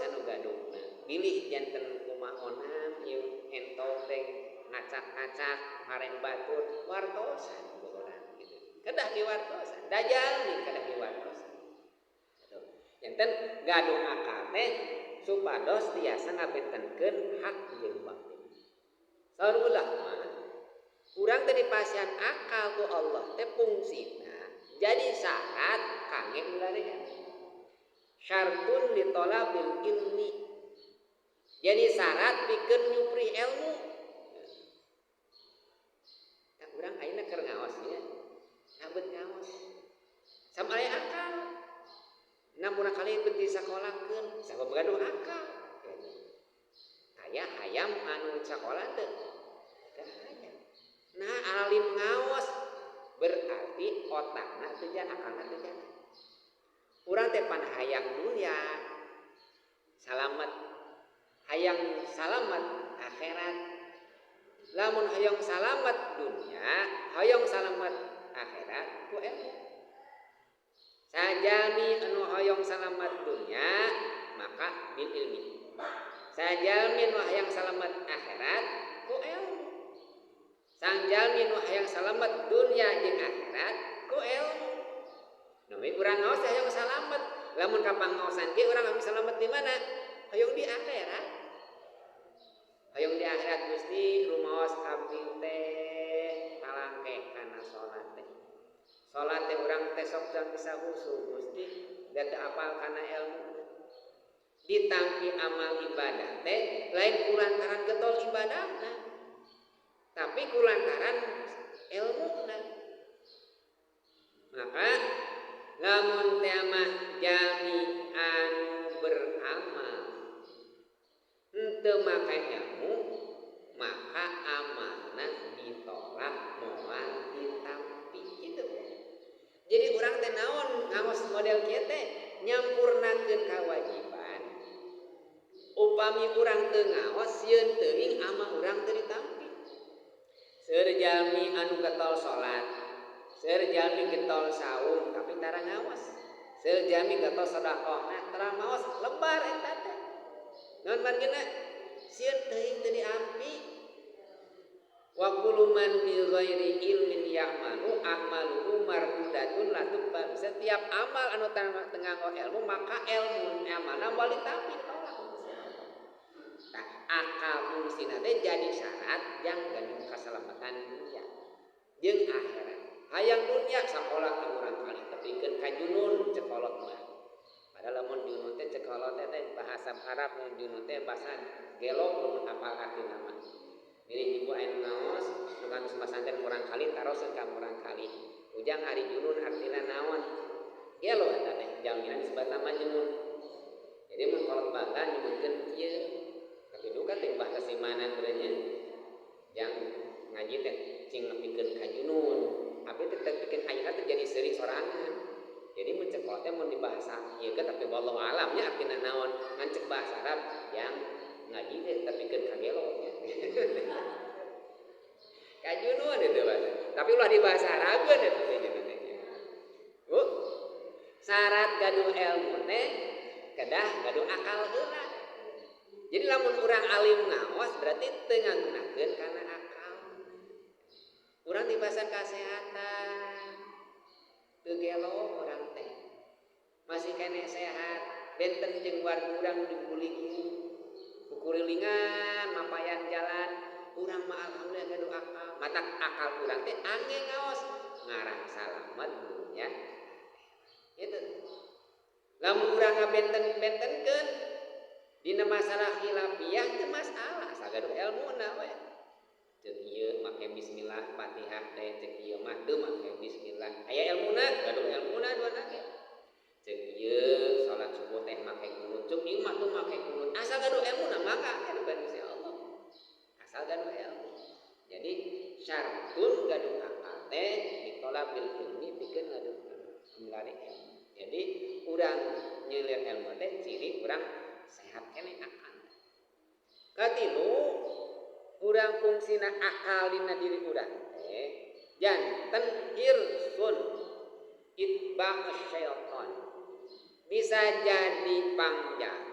Anu gaduhna bilih janten kumaha onam ieu entog teh ngacak-ngacak harem batur, wartosan ku urang gitu. Kedah diwartosan, da jalmi kedah diwartosan. Gitu. Janten gaduh akal teh supados tiasa ngabentenkeun hak jeung batil. Saur ulama, urang teh dipasihan akal ku Allah teh fungsina jadi syarat kangge milari ilmu. شرط لطلب العلم. Jadi syarat pikeun nyupri ilmu. Tah, urang ayeuna keur ngaos nya. Ngabet ngaos. Sama aya akal. Namun kali bet disakolakeun sabab gaduh akal. Aya hayam anu sakola teu? Teu hayam. Nah, alim ngaos berarti otakna teu jalan, akalna teu jalan. Urang teh pan hayang dunia salamet, hayang salamet akhirat. Lamun hayang salamet dunia, hayang salamet akhirat ku ilmu. Sajalmi anu hayang salamet dunia maka بالعلم. Sajalmi anu hayang salamet akhirat ku ilmu. Sajalmi nu hayang salamet dunia jeung akhirat ku ilmu. Nami urang ngaos teh hayang salamet. Lamun kapangaosan ge urang hayang salamet di mana? Hayang di akhirat. Hayang di akhirat. Gusti, rumaos abdi teh palangke kana salat teh. Salat teh urang teh sok can bisa khusyuk, Gusti, da teu apal kana ilmu. Ditampi amal ibadah teh lain kulantaran getol ibadahna, tapi kulantaran ilmuna. Maka lamun teh mah jalmi anu beramal henteu make ilmu, maka amalna ditolak, moal ditampi gitu. Jadi urang teh naon ngaos model kieu teh nyampurnakeun kewajiban. Upami urang teu ngaos, sieun teuing amal urang teu ditampi. Seueur jalmi anu getol salat, seueur jalmi getol saum, tapi tara ngaos. Seueur jalmi getol sedekahna, tara ngaos, lebar eta teh. Naon margina? Sieun teuing teu diampi. وكل من بغير علم يعمل أعماله مردودة لا تقبل. Setiap amal anu teu nganggo ilmu, maka ilmu amalna moal ditampi, ditolak. Nah, akal fungsina teh jadi syarat yang gaduh keselamatan dunia jeung akhirat. Hayang dunia sakola ka urang kali tepikeun ka junun cek kolot mah. Padahal lamun junun teh cek kolot teh bahasa Arab, mun junun teh bahasa gelo, lamun apal artina mah. Milih ibu anu ngaos nu kan pasantren murang kali, taroskeun ka murang kali. Ujang, ari junun artina naon? Gelo eta teh jalmina disebut nama junun. Jadi mun kolot bangga nyebutkeun kieu, tapi duka teh bahasa simanan berenya yang ngaji teh cing nepikeun ka junun. Abi teh tepikeun ayeuna teh jadi seuri sorangan. Jadi mun cek kolot teh mun dibahasa ieu ke, tapi wallahu alam nya artina naon, ngan cek bahasa Arab yang ngaji teh tepikeun ka gelo nya. Ka junun itu bahasa. Tapi ulah di bahasa Arab itu teh junun teh. Bu, syarat gaduh ilmu teh kedah gaduh akal heula. Jadi lamun urang alim ngaos berarti teu ngagunakeun kana akal. Urang dipasihan kesehatan, teu gelo urang teh. Masih keneh sehat, benten jeung warga urang diguling kukurilingan, mapayan jalan, urang mah alhamdulillah gaduh akal. Matak akal urang teh angge ngaos ngarah salamet dunya. Itu. Lamun urang ngabenten-bentenkeun dina masalah khilafiyah teu masalah, asal gaduh ilmuna we. Ceuk ieu make bismillah Fatihah teh, ceuk ieu mah teu make bismillah. Aya ilmuna, gaduh ilmuna dua ge. Ceuk ieu salat subuh teh make kunut, ceuk ieu mah teu make kunut. Asal gaduh ilmuna maka gaduh Gusti Allah. Asal gaduh ilmu. Jadi شرط gaduh akal teh لطلب العلم pikeun gaduh milari ilmu. Jadi urang nyelir ilmu teh ciri urang sehat keneh akal. Katilu, urang fungsina akal dina diri urang teh janten حرص إتباع الشيطان. Bisa jadi pangjaga.